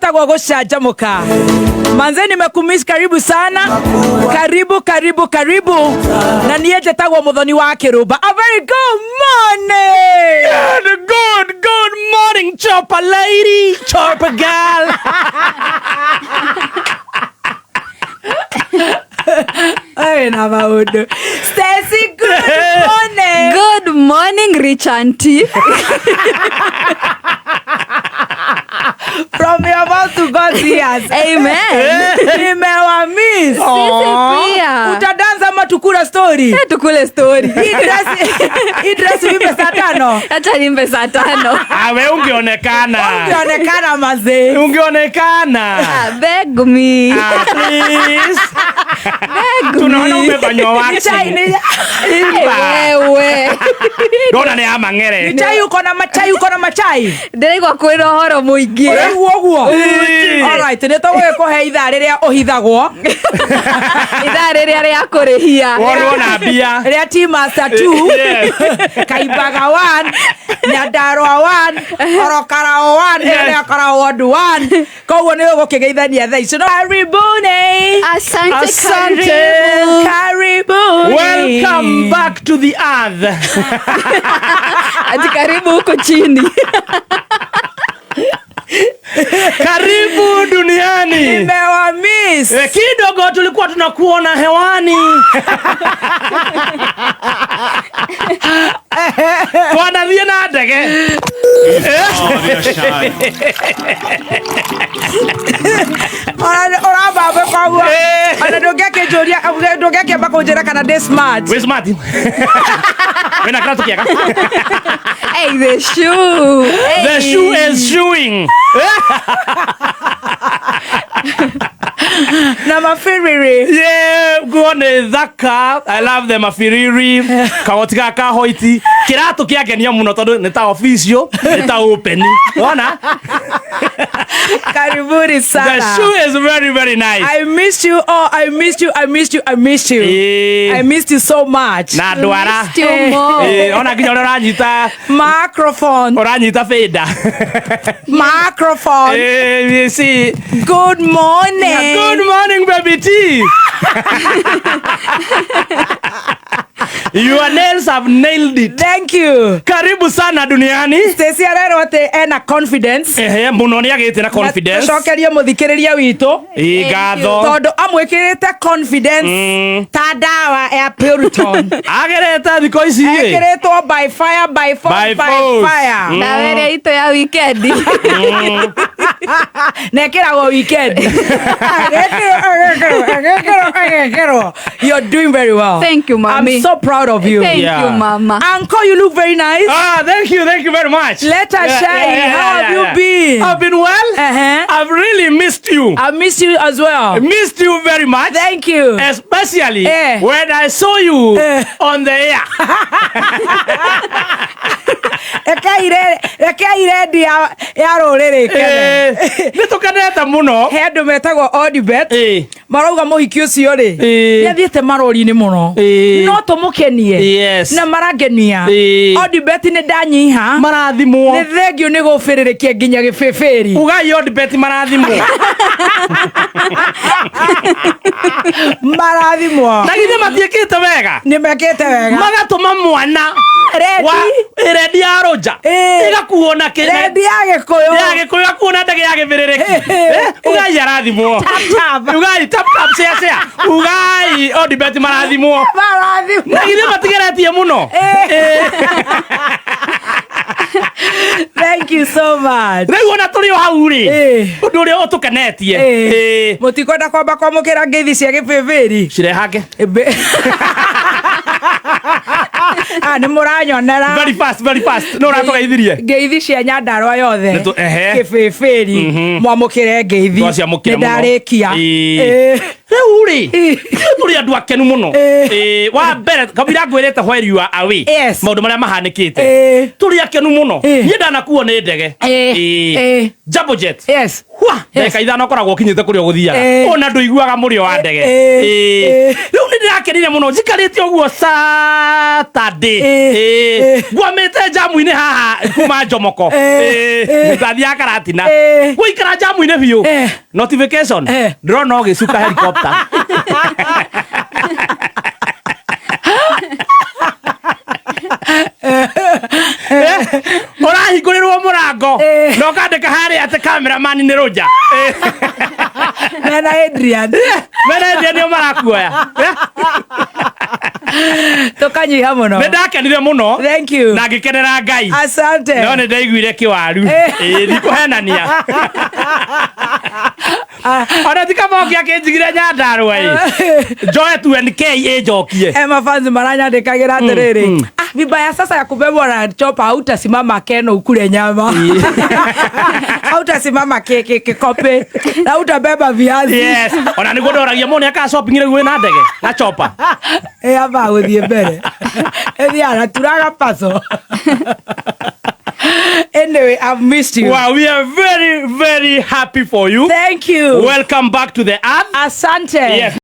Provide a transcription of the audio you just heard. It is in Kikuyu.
Gwĩtagwo gũcanjamũka. Manze, nimekumiss, karibu sana, karibu karibu karibu. Na niĩ njĩtagwo Mũthoni wa Kĩrũmba. A very good morning. Good, good, good morning, chopper lady, chopper girl. Ĩ na maũndũ. Stacy, good morning. Good morning, rich auntie. From your mouth to God's ears. Amen. Nimewamiss. Sisi pia. Utadansa ama tukula story? Eh, tukule story. Hii dress uimbe saa 5. Acha nimbe saa 5. Ah, we ungeonekana. Ungeonekana mazee. Ungeonekana. Ah, beg me. Ah, please. Beg Tunaona me. umefanywa Ni waxing. chai, ni Imba. Wewe. Ndona nĩ ya mang'ere. Ni chai uko na machai, uko na machai. Ndĩraigua kwĩna ũhoro mũingĩ. Ũraigua ũguo? Ĩĩ. Alright, nĩ tũgũgĩkũhe ithaa rĩrĩa ũhithagwo. Ithaa rĩrĩa rĩa kũrĩhia. Wonwo na mbia. Rĩa Team Master 2. Yes. Kaimbaga 1, Nyandarua 1, Orokarao 1, Yes. Orokarao Ward 1. Koguo nĩ ũgũkĩgeithania thaa ici. No, karibuni. Asante, Asante. karibu. Karibuni. Welcome back to the earth. Ati karibu huko chini. Karibu duniani. Nimewamiss. Eh, kidogo tulikuwa tunakuona hewani. Twanathiĩ na ndege. Ũrambamba koguo. Eh. Ona ndũngĩakĩnjũria, ndũngĩakĩamba kũnjĩra kana ndĩ smart. Wĩ smart. Wĩna kĩratũ kĩega. Hey, the shoe. Hey. The shoe is shoeing. Na mabiriri. Yeah, nguo nĩ thaka. I love the mabiriri. Kagoti gaka ka white. Kĩratũ kĩangenia mũno tondũ nĩ ta official, nĩ ta open. Wona? Karibuni The sana. shoe is very very nice. I missed you all. I missed you. I missed you. I missed you. Ĩĩ. I missed you so much. Na ndwara. Missed you more. Ĩĩ, ona nginya ũrĩa ũranyita Microphone. ũranyita bĩnda. Microphone. Ĩĩ, you see. Good morning. Good morning, baby T. Your nails have nailed it. Thank you. Karibu sana duniani. Stacy arerwo atĩ ena confidence. Ehe, mũno nĩ agĩte na confidence. Cokerie mũthikĩrĩria witũ. Ĩ, ngatho. Tondũ amwĩkĩrĩte confidence ta ndawa ya Puriton. Agerete thikũ ici ĩ. Ekĩrĩtwo by fire by force By by force. fire. Ndawa ĩrĩa itũ ya weekend. Na ĩkĩragwo weekend. Agĩkĩrwo, agĩkĩrwo, agĩkĩrwo, agĩkĩrwo. You're doing very well. Thank you, mommy. I'm so proud of you. Thank Yeah. you, mama. Uncle, you look very nice. Ah, thank you very much. Let us shine. How have you been? I've been well. I've really missed you. I miss you as well. Missed you very much. Thank you. Especially Eh. when I saw you Eh. on the air. Reke irendi ya rũrĩrĩ kene. Eh, nĩ tũkenete mũno. He andũ metagwo Odibet. Eh. Marauga mũhiki ũcio rĩ Eh. nĩ athiĩte marori-inĩ mũno Eh. no tũmũkenie Yes. na marangenia. Eh. Odibet nĩ ndanyiha Marathimwo. nĩ thengio nĩ gũbĩrĩrĩkia nginya gĩbĩbĩri. Ugai Odibet marathimwo. Marathimwo. Na githĩ matiĩkĩte wega? Nĩ mekĩte wega. Magatũma mwana Rendi. wa rendi ya rũnja Eh. ĩgakuo na kĩ Rendi ya Gĩkũyũ. Ya Gĩkũyũ gakuo na ndege ya gĩbĩrĩrĩki. Eh. Eh, ugai arathimwo. Tap, tap. Ugai tap tap share share. Ugai Odibet marathimwo. Marathimwo. Na githĩ matigeretie mũno? Eh. Thank you so much. Rĩu ona tũrĩ o hau rĩ, Eh. ũndũ ũrĩa ũtũkenetie. Eh. Eh. Mũtikwenda kwamba kwamũkĩra ngeithi cia gĩbĩbĩri? Cirehange. Ah, nĩ mũranyonera. Very fast, very fast. No ũratũgeithirie. Ngeithi cia Nyandarua yothe. Ehe. Kĩbĩbĩri. Mwamũkĩre ngeithi. Twaciamũkĩra Nĩ mũno. ndarĩkia. Ĩĩ. Eh. Rĩu rĩ, tũrĩ andũ akenu mũno. Wa mbere kabira ngwĩrĩte while you are away, Yes. maũndũ marĩa mahanĩkĩte, tũrĩ akenu mũno. Niĩ ndanakuo nĩ ndege. Jambo Jet. Hwa, ndagĩka 5 ũkoragwo ũkinyĩte kũrĩa ũgũthiaga, ona ndũiguaga mũrĩo wa ndege. Rĩu nĩ ndĩrakenire mũno njikarĩte ũguo Saturday. Ngwamĩte njamu-inĩ haha kuma Njomoko. Ndathiaga Karatina, gũikara njamu-inĩ biũ, notification, ndĩrona ũgĩcuka helicopter. Ũrahingũrĩrwo mũrango na ũkandĩka harĩa atĩ cameraman nĩ Rũnja. Mena Adrian. Mena Adrian nĩo marakuoya. Tukanyiha muno. Nĩ ndakenire mũno. Thank you. Na ngĩkenera Ngai. Asante. No nĩ ndaiguire kĩwaru. Ĩĩ, ndikũhenania, ona ti kaboki akĩnjigire Nyandarua ĩ njoe 2NK ĩnjokie. Mafanzi maranyandĩkagĩra atĩrĩrĩ, ah, vibaya sasa ya kubebwa na chopa, hautasimama keno ukule nyama, hautasimama kikope na utabeba viazi. Yes, ona nĩguo ndoragia mũndũ aka shopping rĩu wĩna ndege na chopa. Aba gũthiĩ mbere ĩthiaga turaga paso. Anyway, I've missed you. Wow, we are very very happy for you. Thank you. Welcome back to the earth. Asante. Yes.